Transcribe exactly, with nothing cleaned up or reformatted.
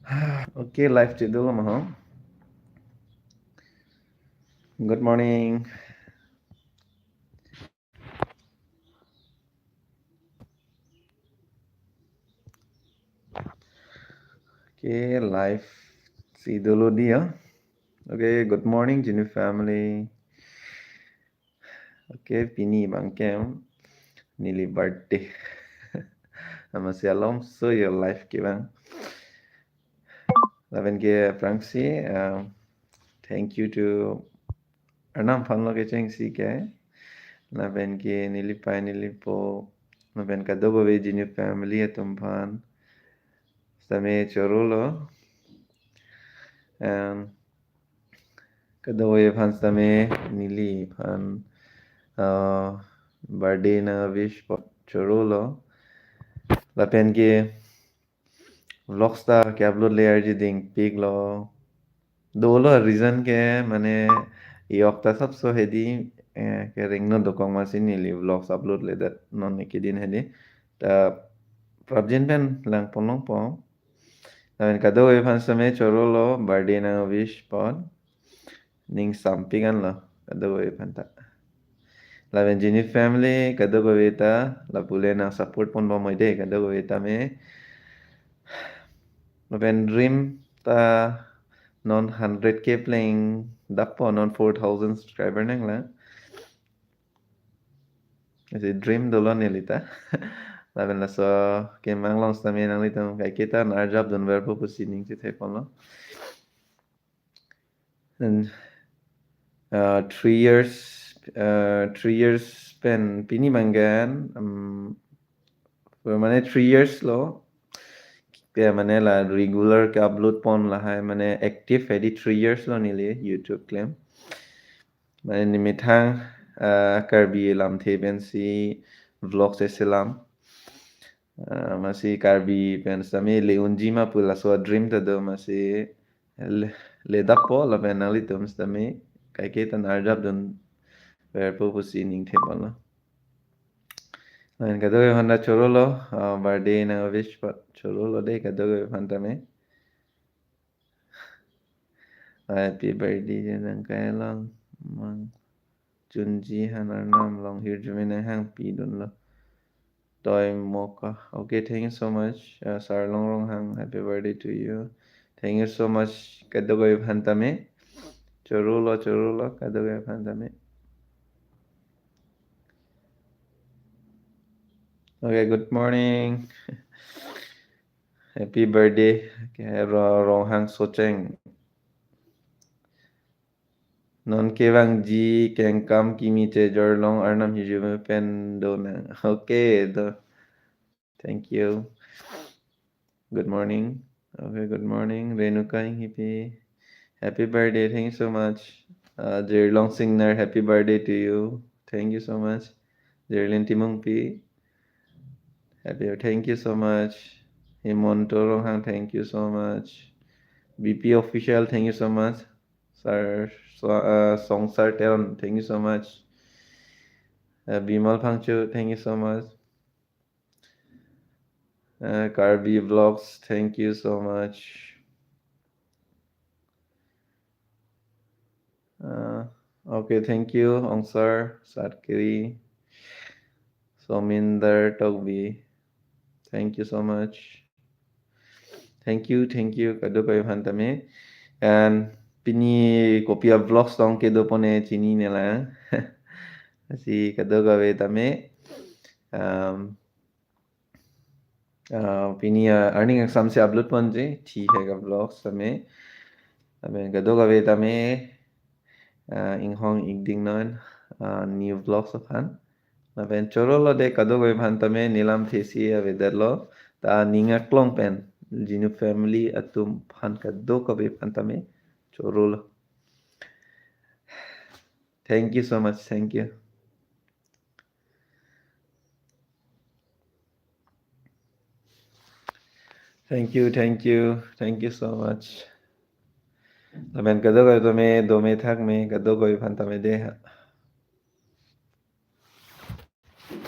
Okay, live si dolo ma ho. Good morning. Okay, live si dolo dei ya. Okay, good morning, Genu family. Okay, pini abang ke neli birthday. Amatsi alomso yo live kevang. Lapen ke aphrangsi, um, thank you to Arnam aphan lo kechengsi ke. Lapen ke neli pei neli po, lapen kadokave Genu family atum aphan sitame chorolo. Um, kadokave aphan sitame neliphan, uh, birthday nang wish apot chorolo. Lapen ke vlogs ta ke-upload le arjudingpiklo. Dolo reason ke mane yok ta sapso hedi, eh, kerengno dokok amatsi neli vlogs upload ledet non kedin hedi. Ta prapjin pen langpon longpo. Lapen kadokave aphan sitame chorolo birthday nang wish apot. Ning sampik anlo kadokave aphan ta. Lapen Genu family kadokave ta lapu le nang support pon bom oi dei kadokave tame. Lapen dream ta non hundred K pleng dappo, non four thousand subscriber nanglang. Isi dream dolo neli ta. Lapen laso kemang along sitame nanglitum kaiketa nang-arjap dunverpo pusi ning chethe ponlo. And, uh, three years, uh, three years pen pini abang ke, um, mane three years lo. Ya, mane la regular ke-upload pon lahai, mane active hedi three years lo neli YouTube klem. Mane nemethang, uh, Karbi lamthe pensi vlogs selam. Uh, amatsi Karbi pen sitame le unji ma pu laso dream ta do amatsi le, le dappo lapen nanglitum sitame kaiketa nang-arjap dunverpo pusi ning the ponlo. Lapen kadokave aphan ta chorolo, uh, birthday nang wish apot chorolo dei kadokave aphan tame. Happy birthday je nang kai along mang chunji han Arnam long hirjume nang hangpi dunlo. Toi moka. Okay, thank you so much, uh, Sarlong Ronghang. Happy birthday to you. Thank you so much. Kadokave aphan tame. Chorolo, chorolo, kadokave aphan tame. Okay, good morning. Happy birthday. Okay, Ro-, Ronghang Socheng. Non kevangji kengkam kimi chejor long Arnam hirjume pen do nang. Okay, do. Thank you. Good morning. Okay, good morning. Renuka Inghipi. Happy birthday. Thank you so much. Uh, Jirlong Singnar, happy birthday to you. Thank you so much. Jirlin Timungpi. Happy, thank you so much. Himonto Ronghang, thank you so much. B P Official, thank you so much. Sir, so, uh, Songsar Teron, thank you so much. Uh, Bimal Phangcho, thank you so much. Uh, Karbi Vlogs, thank you so much. Uh, okay, thank you, Ongsar Satkiri, Sominder Tokbi. Thank you so much. Thank you, thank you, kadokave aphan tame. And pini kopi a-vlogs tong kedo pone chinine lang. Si kadokave tame. Um, uh, pini, uh, arni kangsam si upload ponji, thi hai ka vlogs tame. Tame kadokave tame, uh, inghong ikding non, uh, new vlogs aphan. Lapen chorolo dei kadokave aphan tame, ne lamthe si avedetlo. Ta ning aklong pen Genu family atum aphan kadokave aphan tame chorolo. Thank you so much. Thank you. Thank you, thank you, thank you so much. Lapen kadokave tame, dome thakme, kadokave aphan tame dei ha.